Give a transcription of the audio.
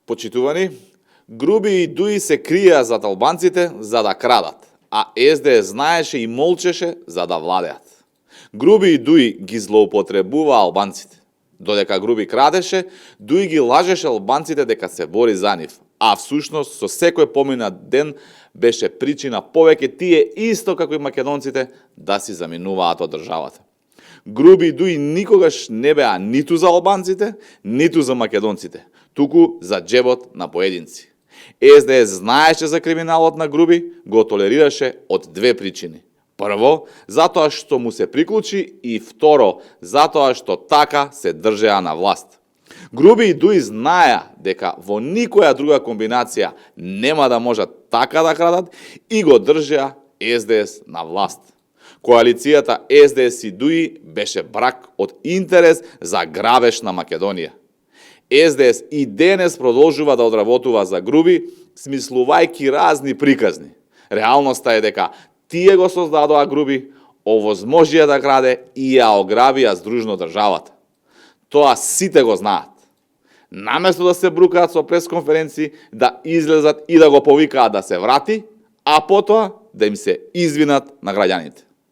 Почитувани, Груби и Дуи се криеа зад албанците за да крадат, а СДС знаеше и молчеше за да владеат. Груби и Дуи ги злоупотребува албанците. Додека Груби крадеше, Дуи ги лажеше албанците дека се бори за нив, а всушност со секој поминат ден беше причина повеќе тие исто како и македонците да си заминуваат од државата. Груби и Дуи никогаш не беа ниту за албанците, ниту за македонците, туку за джебот на поединци. СДС знаеше за криминалот на Груби, го толерираше од две причини. Прво, затоа што му се приклучи и второ, затоа што така се држеа на власт. Груби и Дуи знаеа дека во никоја друга комбинација нема да можат така да крадат и го држеа СДС на власт. Коалицијата СДС и Дуи беше брак од интерес за грабеж на Македонија. СДС и денес продолжува да одработува за Груби, смислувајќи разни приказни. Реалноста е дека тие го создадоа Груби, овозможија да краде и ја ограбија здружно државата. Тоа сите го знаат. Наместо да се брукаат со пресконференции, да излезат и да го повикаат да се врати, а потоа да им се извинат на граѓаните.